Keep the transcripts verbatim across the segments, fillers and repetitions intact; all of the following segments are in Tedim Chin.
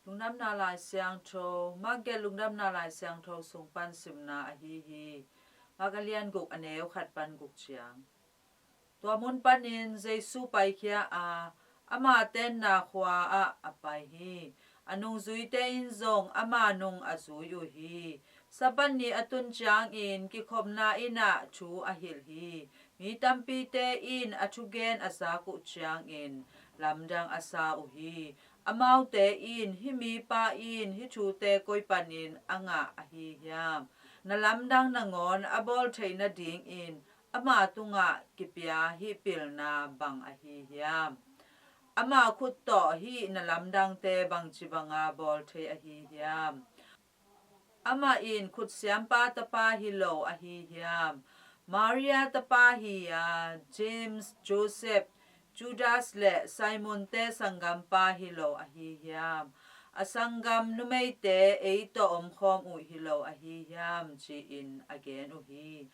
Lungdamna Lai Siangtho, Mark gelh Lungdamna Lai Siangtho sung pan simna ahi hi. Mark a lian guk, a neu khat pan guk ciang. Tua mun panin Jesu paikhia a, ama tenna khua ah a pai hi. A nungzuite in zong ama nung a zui uh hi. Sabbath ni a tun ciangin kikhopna inn ah thu a hilh hi. Mi tampite in a thugen a zak uh ciangin lamdang a sa uh hi. Amaute in, "Hih mipa in hih thute koi panin a ngah ahi hiam? Na lamdang nangawn a bawl theih nadingin ama tungah kipia hih pilna bang ahi hiam? Ama khut tawh hih na lamdangte bangci banga bawl thei ahi hiam? Amah in khutsiampa tapa hi lo ahi hiam? Maria tapa hi a, James, Joseph, Judas le Simon-te sanggampa hi lo ahi hiam? A sanggam numeite ei tawh omkhawm uh hi lo ahi hiam?" ci-in a gen uh hi.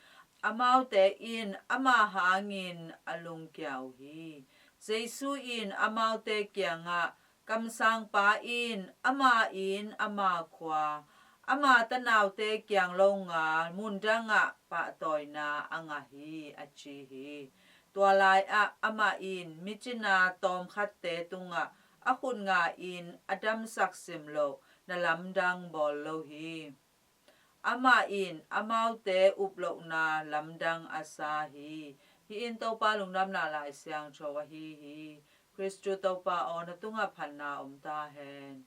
Amaute in ama hangin a lungkia uh hi. Jesu in amaute kiangah, "Kamsangpa in ama inn, ama khua, ama tanaute kiang longal mundangah pahtawina a ngah hi," a ci hi. Tua lai-ah amah in micina tawmkhatte tungah a khut nga-in a damsak sim loh na lamdang bawl lo hi. Amah in amaute uplohna lamdang a sa hi. Hih in Topa Lungdamna Lai Siangtho ahi hi. Khristu Topa aw, na tungah phatna om ta hen.